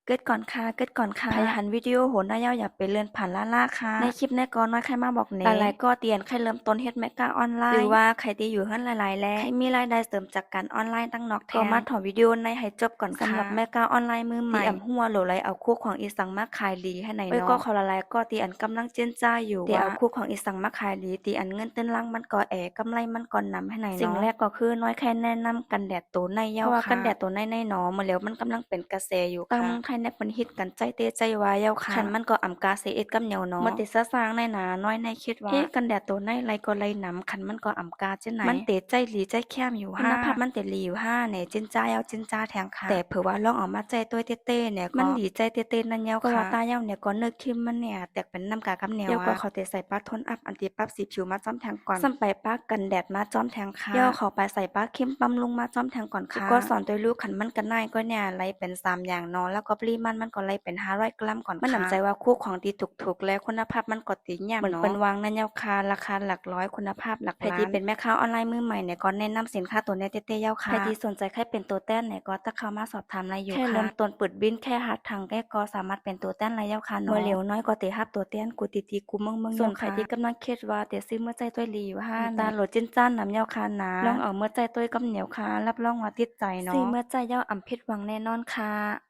ເກີດກ່ອນຄ່ະ ເກີດກ່ອນຄ່ະ. ໃຜຫັນວິດີໂອໂຫນາເຍົາ ຢ່າໄປເລື່ອນຜ່ານລ້າໆຄ່ະ. ໃນຄລິບນີ້ກໍນ້ອຍໃຄ່ມາບອກແນະ ຫຼາຍໆກໍທີ່ອັນໃຄ່ເລີ່ມຕົ້ນເຮັດເມກາອອນລາຍ ຫຼືວ່າໃຄ່ທີ່ຢູ່ເຮືອນຫຼາຍໆ ແລະ ໃຄ່ມີລາຍໄດ້ເສີມຈາກການອອນລາຍທາງນອກແທນ ກໍມາຖ້າວິດີໂອໃນໃຫ້ຈົບກ່ອນຄ່ະ. ສຳລັບແມ່ຄ້າອອນລາຍມືໃໝ່ ທີ່ອຳຮູ້ວ່າໂລໃດເອົາຄູຂອງອີ່ສັງມາຂາຍດີໃຫ້ໃນເນາະ. ໂອ້ຍ ກໍຂໍຫຼາຍໆກໍທີ່ອັນກຳລັງຈິນຈາຢູ່ວ່າ ທີ່ເອົາຄູຂອງອີ່ສັງມາຂາຍດີ ທີ່ອັນເງິນເຕີນຫຼັງມັນກໍແອ ກຳໄລມັນກໍນຳໃຫ້ໃນເນາະ. ສິ່ງແລກກໍຄືນ້ອຍໄຄ່ແນະນຳກັນແດດໂຕໃນເຍົາ ເພາະວ່າກັນແດດໂຕໃນໃນເນາະ ມື້ແລ້ວມັນກຳລັງເປັນກະແສຢູ່ ຕ່າງເມືອງໄທແນະເພິ່ນຮິດກັນໃຊ້ແຕ່ໃຊ້ວາເຍົາຄ່ະ. ຄັນມັນກໍອຳກາເສເອັດກັບໜຽວເນາະ ມັນເຕຊະສ້າງໃນໜານ້ອຍໃນຄິດວ່າ ເອ ກັນແດດໂຕໃນໄລກໍໄລນຳ ຄັນມັນກໍອຳກາຈັ່ງໃດ ມັນເຕໃຊ້ລີໃຊ້ແຄ້ມຢູ່ ຄຸນນະພາບມັນເຕດີຢູ່ຫັ້ນແນະ ຈິນຈາເຍົາຈິນຈາແທງຄ່ະ. ແຕ່ເຜີວ່າລອງເອົາມາໃຊ້ໂຕຍເຕໆແນະ ມັນດີໃຊ້ເຕໆນັ້ນເຍົາຄ່ະ. ວ່າຕາເຍົາແນະກໍເນື້ອຄຣີມມັນແນະແຕກເປັນນ້ຳກາກັບໜຽວ ແລ້ວກໍເຂົາເຕໃສ່ປາໂທນອັບອັນທີ່ປັບສີຜິວມາຈ້ອມແທງກ່ອນ ຊ້ຳໄປປາກັນແດດມາຈ້ອມແທງຄ່ະ. ເຍົາເຂົາໄປໃສ່ປາຄຣີມບຳລຸງມາຈ້ອມແທງກ່ອນຄ່ະ. ກໍສອນໂຕຍລູກ ຄັນມັນກະໜ້າຍກໍແນະ ໄລເປັນສາມຢ່າງເນາະ ແລ້ວກໍປະລິມານມັນກໍໄລເປັນຫ້າຮ້ອຍກຣາມກ່ອນຄ່ະ. ມັນນຳໃຈວ່າຄູ່ຂອງທີ່ຖືກໆ ແລະ ຄຸນນະພາບມັນກໍດີງາມເນາະ ເໝືອນເພິ່ນວ່າງນັ້ນເນາະຄ່ະ. ລາຄາຫຼັກຮ້ອຍ ຄຸນນະພາບຫຼັກລ້ານ. ໃຜທີ່ເປັນແມ່ຄ້າອອນລາຍມືໃໝ່ເນຍ ກໍແນະນຳສິນຄ້າໂຕເນຍແທ້ໆເນາະຄ່ະ. ໃຜທີ່ສົນໃຈໃຄ່ເປັນຕົວແທນເນຍ ກໍທັກເຂົ້າມາສອບຖາມໄດ້ຢູ່ຄ່ະ. ແຄ່ເລີ່ມຕົ້ນເປີດບິນ ແຄ່ຫັດຖັງແກ້ກໍສາມາດເປັນຕົວແທນໄດ້ເນາະຄ່ະເນາະ. ເມື່ອຫຼຽວນ້ອຍກໍໄດ້ຮັບຕົວແທນກູຕີໆກູເມືອງໆ. ສ່ວນໃຜທີ່ກຳລັງຄິດວ່າຈະຊື້ເມືອໃຊ້ໂຕຍລີຢູ່ຫັ້ນ ຕາໂຫຼດຈິນຈານຳເນາະຄ່ະນະ ລອງເອົາເມືອໃຊ້ໂຕຍກັບເນຍຄ່ະ ຮັບຮອງວ່າຕິດໃຈເນາະ. ຊື້ເມືອໃຊ້ເນຍ ອຳຜິດຫວັງແນ່ນອນຄ່ະ.